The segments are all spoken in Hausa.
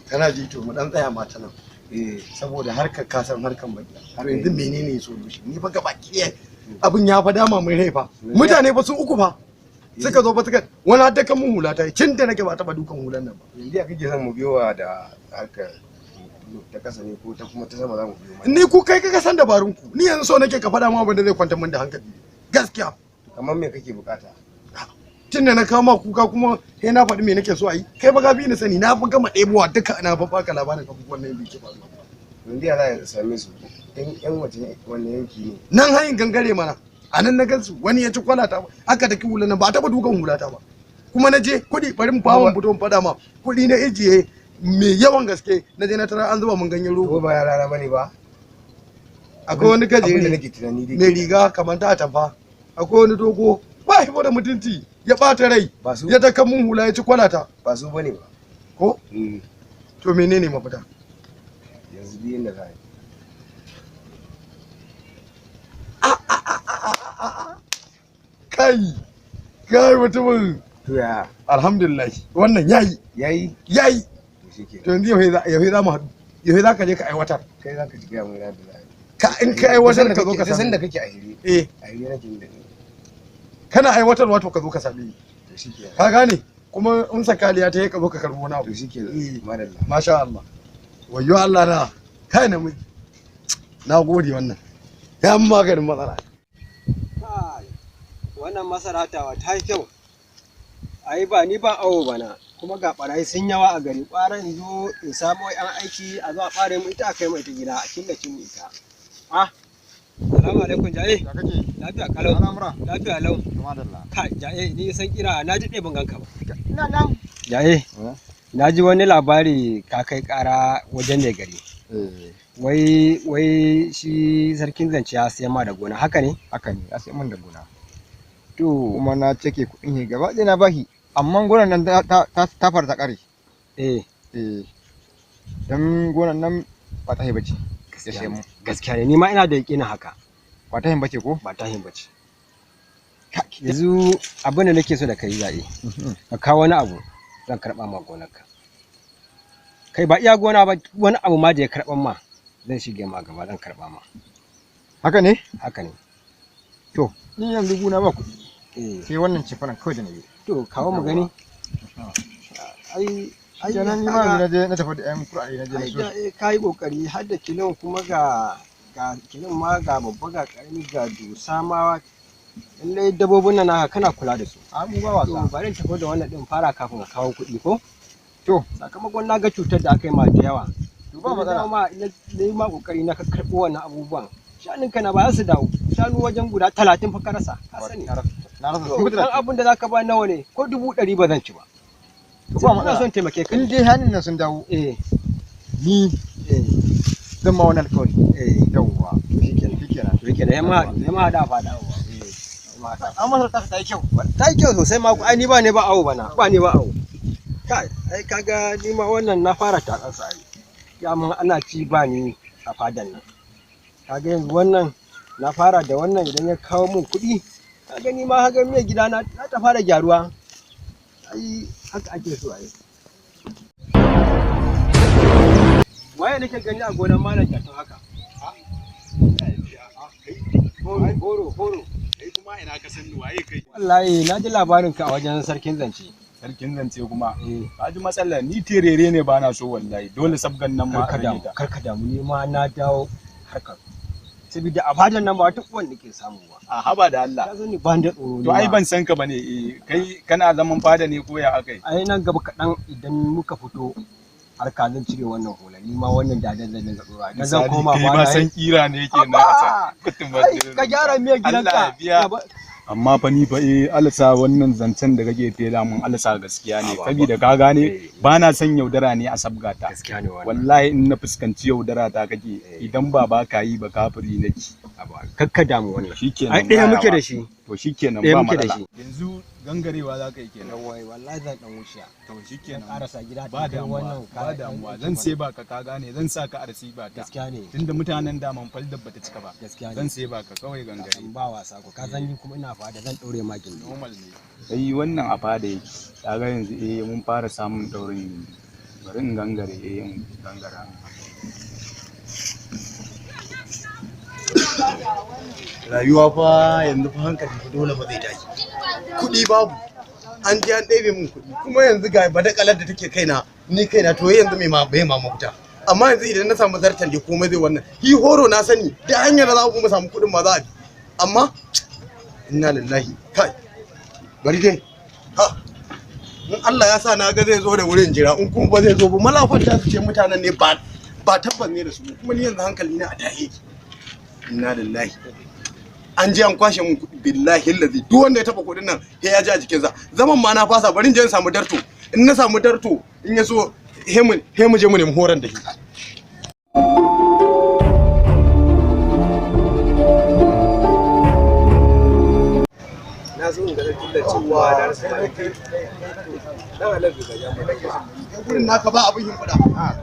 Kana ji, to mu dan tsaya mata nan. Eh. Saboda harkar kasan harkar baki. To yanzu menene solution? Ni fa gaba ki abin ya fa dama mai rai fa. Mutane fa su uku fa. Suka zo fa suka wani har dakan mun hula ta yi. Tun da nake ba taba dukan hulan nan ba. Yanzu ya kake son mu biyo da harkar ta kasa ne ko ta kuma ta sama za mu biyo Ni ku kai kaka san dabarun ku. Ni yanzu so nake ka faɗa ma abin da zai kwantar min da hankali. Gaskiya. Kamar me kake bukata? Tun da na kama kuka kuma sai na faɗi me nake so a yi. Kai ba ka bi ni sani, na fi gama ɗebowa duka, na fa baka labarin abubuwan nan da yake faruwa. Yanzu ya za a same su? Yan wace wanne yanki ne? Nan hayin gangare mana. A nan na gansu, wani ya ci kwalata, aka daki hulan nan, ba a taɓa dukan hulata ba. Kuma na je kuɗi, bari mu fawon fito in faɗa ma, kuɗi na ijiye mai yawan gaske, na je na tarar an zuba mun ganyen Ko rogo. ba yara bane ba? Akwai wani Abin da gajere nake tunani dai mai riga kamar ta atamfa, akwai wani dogo ba shi da mutunci, ya ɓata rai ba su ya daka mun hula, ya ci kwalata. Ba su bane ba. Ko to menene mafita? Yanzu duk yanda za a yi. Kai kai mutumin. To ya? Alhamdulillah, wannan yayi. Yayi. Yayi. To shikenan. To yanzu yau za mu haɗu, yau za ka je ka aiwatar. Kai za ka ji gaya mun da za a yi. Ka in ka aiwatar ka zo ka same same da ni. kake a hire. Eh. A hire nake da ni. Kana aiwatarwa to ka zo ka same ni. To shikenan. Ka gane? Kuma in sakaliya ta yi, ka zo ka karɓi wani abu. To shikenan. Eh. Madalla. Masha Allah, wayyo Allah na kai namiji, na gode, wannan ya mun maganin matsala. Kai, wannan masara tawa ta yi kyau. Ai ba ni ba awo bana, kuma ga barayi sun yawa a gari. Ƙwara in zo in samo yan aiki a zo a ɓare mu ita, a kai mu ita gida, a killace mu ita. Ah, salamu alaikum jaye. Ya kake? Lafiya kalau. Al'amura? Lafiya lau. Madalla. Kai jaye, ni san kira na ji ɗaya ban ganka ba. Ina nan. Jaye, na ji wani labari ka kai ƙara wajen mai gari. Eh, Wai shi sarkin zance ya siyan ma da gona, haka ne? haka ne, ya sai mun da gona. To, Kuma na cike kuɗin shi gaba ɗaya na bashi. Amma gonan nan ta fara ta ƙare. eh, Eh. Dan gonan nan ba ta bace. Ya sai mu. gaskiya ne, ni ma ina da yaƙinin haka. Ba ta bace ko? Ba tahin bace. Yanzu abin da nake so da kai zaɓe, ka kawo wani abu zan karɓa ma gonarka. Kai ba iya gona ba, wani abu ma da ya karɓan ma zan shige ma gaba, zan karɓa ma. Haka ne? Haka ne. To, ni yanzu gona ba kuɗi. Eh. Sai wannan cefanen kawai da na yi. To kawo mu gani. Ai ai Kenan ni ma yanzu na je na tafi da ƴan kuɗaɗe na je na ai so. da ka yi kokari har da kilon, kuma ga kilon ma, ga babba ga karami, ga dusa ma. Lallai dabbobin nan naka kana kula da su. A mu ba To wasa. bari in tafi da wannan din fara kafin ka kawo kuɗi ko? To. Sakamakon na ga cutar da aka yi ma da yawa. To ba matsala. Ma na yi ma kokari na karɓo wannan abubuwan. Shanun ka na ba za su dawo. Shanu wajen guda 30 fa ka rasa. Ka sani. Na rasa To, sun dan abin da zaka ba nawa ne? Ko 100,000 ba zan ci ba. To ba Ina matsala. son taimake ka. In dai hannun nan sun dawo, Eh, ni eh, zan ma wannan alƙawari. eh. Yawwa. To shikenan. Shikenan. To shikenan. Yamma haɗa fada. An masa ta yi kyau. Ta yi kyau sosai ma, ai ni ba ne ba awo bana. Ba ni ba awo. Kai, ai kaga ni ma wannan na fara tatsar sa ai. Ya mun ana ci ba ni a fadan nan. Kaga yanzu wannan na fara da wannan, idan ya kawo mun kuɗi, kaga ni ma kaga mai gida na za ta fara gyaruwa. Ai haka ake so ai. Waye nake gani a gonan malam Jatau haka? Horo, horo, horo. Kai kuma ina ka san ni, waye kai? Wallahi na ji labarin ka a wajen sarkin zance. Sarkin zance kuma. Eh. Ka ji matsalar, ni terere ne, ba na so wallahi. Dole sabgan nan ma Karka a rage damu, ta. karka damu, ni ma na dawo harkar. Saboda a fadan nan ba wata uwan nake samu ba. A haba da Allah. Ka sani ban da tsoro. To ni ai ma. ban san ka bane eh, kai kana zaman fada ne ko ya akai? Ai nan gaba kaɗan idan muka fito harka zan cire wannan hula, ni ma wannan dadan zan dinga tsora. Dan zan Misali, koma kai ma fada. san kira ne kenan a can. Kutum Ai ka gyara miyar gidanka. Allah ya biya. Amma fa ni fa eh, alasa wannan zancen da kake tela mun, alasa gaskiya ne, Haba, saboda ka gane Eh. ba na son yaudara ne a sabgata. Gaskiya ne wannan. Wallahi in na fuskanci yaudara ta kake, Eh. idan ba ba ka yi ba kafiri nake. Haba, kakka damu wannan. Shikenan. Ai ɗaya ba muke yawa. da shi. To shikenan, Ɗaya ba muke da matsala. shi. Yanzu gangarewa za ka yi kenan. Yawwa, wallahi zan dan wuce. To shikenan. Karasa gida Ba ta kai damuwa, wannan ba kayan damuwa. aiki Zan mana. sai baka, ka gane, zan sa ka a receiver ta. Gaskiya ne. Tunda mutanen daman faldar bata cika ba. Gaskiya ne. Zan sai baka kawai gangare. An ba wasa ko ka san ni kuma ina fada zan ɗaure ma gindi. Normal ne. Sai wannan a fada yake. Kaga yanzu eh mun fara samun daurin gindi. Bari in gangare, in gangara. Rayuwa fa yanzu fa hankali fa dole ba zai tashi. Kuɗi babu, an je an ɗebe min kuɗi, kuma yanzu ga badakalar da take kaina ni kaina. To yanzu mai ma bai ma mafita, amma yanzu idan na samu zartan da komai zai wannan hi horo na sani da hanyar da za mu samu kuɗin ma za a bi. Amma inna lillahi, kai bari dai. Ha, in Allah ya sa na ga zai zo da wurin jira, in kuma ba zai zo ba malafan ta su ce mutanen ne ba ba tabbas ne da su. Kuma ni yanzu hankali na a tahe yake. Inna lillahi, an je an kwashe mun kuɗi. Billahi lazi, duk wanda ya taba kuɗin nan sai ya ji a jikinsa. Zaman ma na fasa, bari in je in samu darto. In na samu darto, in ya so he mu je mu nemi horon da shi. Na so in ga sarkin da cewa na rasa malaki dan halar da ya mu Kai gurin naka ba abin yin kuɗa.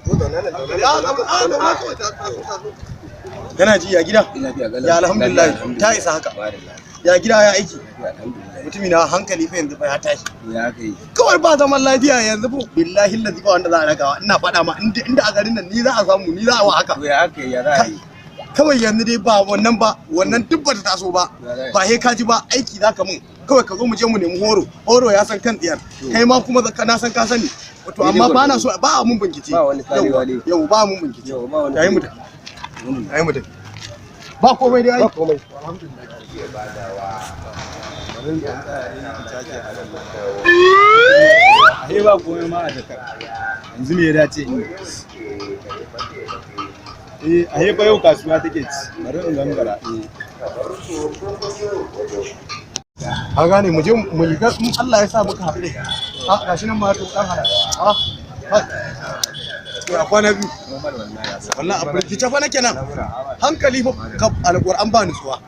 Ko zauna nan, zauna nan, zauna nan. Kana ji, ya gida? Ya alhamdulillah, ta isa haka. Ya gida, ya aiki? Mutumi na, hankali fa yanzu fa ya tashi. Ya kai. Kawai ba zaman lafiya yanzu fa, billahi lazi ba wanda za a ragawa. Ina faɗa ma, inda a garin nan ni za a samu, ni za a wa haka. To ya kai, ya za a yi? Kawai yanzu dai ba wannan ba, wannan duk bata taso ba. Ba he ka ji ba, aiki zaka mun. Kawai ka zo mu je mu nemi horo. Horo ya san kan tsiyar. Kai ma kuma na san ka sani. To amma ba na so ba a mun bincike. Ba wani karewa ne. Yau ba mun bincike. Yau ba wani. Yayi mu tafi. Yayi mu tafi. Ba komai dai ai. Ba komai. Ahe ba komai ma a jakar. Yanzu me ya dace in yi? Eh, ahe fa yau kasuwa take ci. Bari in gangara. Eh. Ka gane, mu je mu yi in Allah ya sa muka haɗu dai. A gashi nan ma to dan hala. A ha. To a kwana biyu. Wallahi a firgice fa nake nan. Hankali fa ka alƙur'an ba nutsuwa.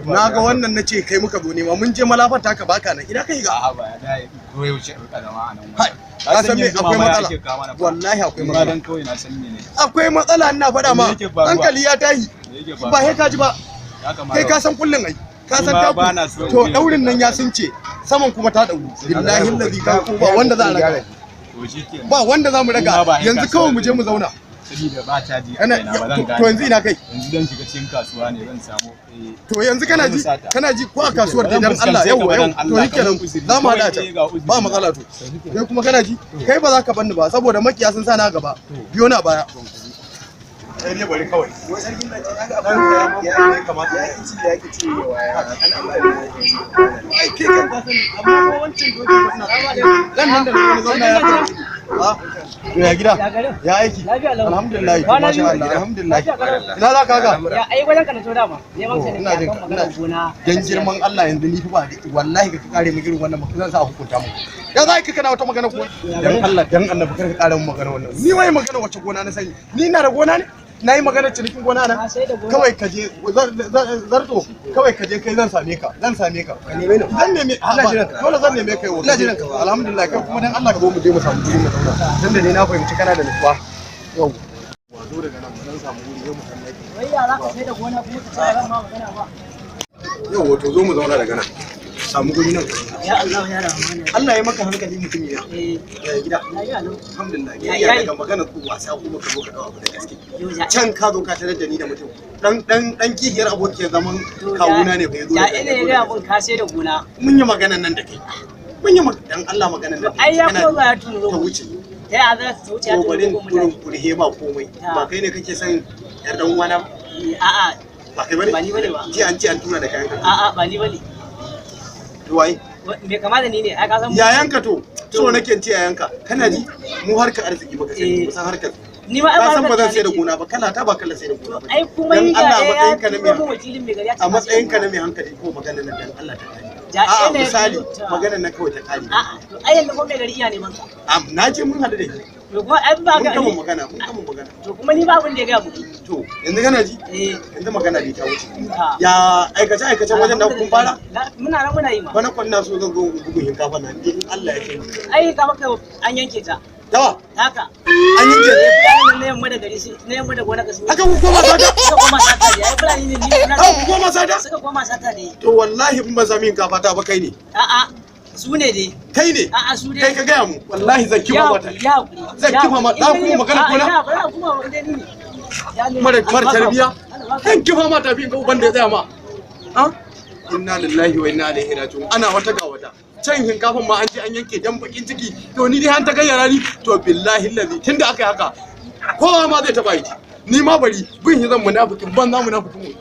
Na ga wannan nace kai muka zo nema, mun je malafar taka baka nan. Ina kai ga? A'a ba ya dai ko yaushe in rika zama a nan Hai, wajen. ka san me, yanzu akwai mama ya matsala. ake kawo mana fa. Wallahi akwai Ni ma matsala. dan kawai na san mene. Akwai matsala ina faɗa ma. Me yake faruwa? Hankali ya tashi. Me yake faruwa? Ba he ka ji ba. Ya kamata. Kai ka san kullun ai. Ka san Ni ma taku. ba na so in To je. daurin nan ya sunce. Saman kuma ta dauru. Billahi allazi ka ko ba wanda za a raga. To shikenan. Ba wanda za mu Ni ma raga. ba he Yanzu kasuwa kawai mu je zan mu zauna. Sabida ba caji a Kana kaina ba zan gane. to yanzu ina kai. Yanzu dan shiga cikin kasuwa ne zan samu. Eh. To yanzu kana ji, Zan sata. kana ji ko a kasuwar Ba zan dai dan Allah fuskance yau ka ba yau dan to Allah, yi kenan ka mun uzuri. za mu Kawai haɗa eh, can ga uzuri ba na. matsala. To kai kuma kana ji, kai ba za ka banni ba saboda makiya sun sa na gaba, biyo na baya. Sai dai bari kawai. Wai sarkin nan ce kaga abin da ya ya kamata ya ki ci ya ki ci wa ya al'amari. Ai kai kan ka sani, amma ko wancan doki ba ina nan nan da wani zauna ya kai. Ah, to ya gida? Ya garin? Ya aiki? Lafiya lau. Alhamdulillah, Kwana masha biyu. Allah, alhamdulillah. Lafiya kalau. Ina za ka ga? Ya ai wajen ka na so dama. Neman ka ne Ina jin akan ka, maganar ina gona. Dan girman Allah yanzu ni fa ba wallahi ka kare mu irin wannan magana, zan sa a hukunta mu. Ya za ka kana wata magana ko? Dan Allah dan Annabi kar ka kare mu magana wannan. Ni wai magana wace gona na sani? Ni ina da gona ne? Na yi magana cinikin gona na? Ka sai da gona. Kawai ka je zarto, kawai ka je kai zan same ka, zan same ka. Ka neme ni. Zan neme, Ina jiran ka. dole zan neme kai. Ina jiran ka. Alhamdulillah, kai kuma dan Allah ka zo mu je mu samu guri mu zauna. Tunda ne na fahimci kana da nutsuwa. Yau. Wazo daga nan mu dan samu wuri yau mu san nake. Wai ya za ka sai da gona kuma ka ce ba zan ma magana ba. Yau wato zo mu zauna daga nan. Samu guri nan. Ya Allah ya Rahman. Allah ya maka hankali mutum ya. Eh, Ya gida. lafiya lau. Alhamdulillah. Ya Ya iyali. daga magana ku wasa kuma ka zo ka dawo abu da gaske. Yau ja. Can ka zo ka tarar da ni da mutum. Dan dan dan kihiyar abokiyar zaman To, kawuna ne fa ya zo. Ya daga- ina ya zo ne daga- abun ka sai da gona. Mun yi maganan nan da kai. Mun yi magana dan Allah maganan nan. da Ai ya kana koma ya turo. ta wuce. Ta ya za ta wuce ya Ko turo bari ko kurin mutane. kurhe ba komai. Ta. Ba kai ne kake son yar dan uwana ba? Eh, a'a, Ba kai bane? Ba ni bane ba. Ji an ce an tura da kayan ka. A'a ba ni bane. To waye? Me kama da ni ne? Ai ka san Yayanka to. So nake in ce yayanka. Kana ji? Mu harkar arziki baka sani, Eh. mu san harkar. Ni ma ai Ka san ba harkar zan sai da nake. gona ba, kala ta ba kala sai da gona ba. Ai kuma Dan ni ga Allah a ya matsayinka na turo mai min wakilin mai gari ya ce a ka sai da matsayinka na gona. mai hankali ko maganar nan dan Allah ta kare. Ja, A'a ina misali ta. maganar nan kawai ta kare. A'a, to ai yanzu ko mai gari iya neman ka. Am na je mun haɗu da shi. To kuma ai ba Mun ka gama magana, mun gama magana. To kuma ni ba abin da ya gaya mu. To yanzu kana ji? Eh. Yanzu magana dai ta wuce. Ha. Ya aikace aikacen wajen da kun fara? Muna nan muna yi ma. Bana kwan na so zan zo in bugu shinkafa na in Allah ya kai mu. Ai ka maka an yanke ta. Dawa Haka. an yanke. Fulani na yamma da gari su na yamma da gona ka su. Haka ku koma sata? Suka koma sata ne. Ai fulani ne ni Haka ku koma sata? Suka koma sata ne. To wallahi in ban sami shinkafa ta ba kai ne. A'a. Su ne dai. Kai ne. A'a su dai. Kai ka gaya mu wallahi zan kifa Ya mata. hakuri, ya hakuri. Zan Ya kifa ma- hakuri. za ku magana gona? A'a, ba za ku kuma ba, dai ni ne. Ya ne. Mara mara tarbiya. Allah baka. Zan kifa ma tafi in ga uban da ya tsaya ma. Ha? Inna lillahi wa inna ilaihi raji'un. Ana wata ga wata. Can shinkafan ma an je an yanke dan bakin ciki. To ni dai an ta gayyara ni to billahi allazi tunda aka yi haka kowa ma zai taba yi. Ni ma bari bin shi zan munafikin ban za munafikin mu.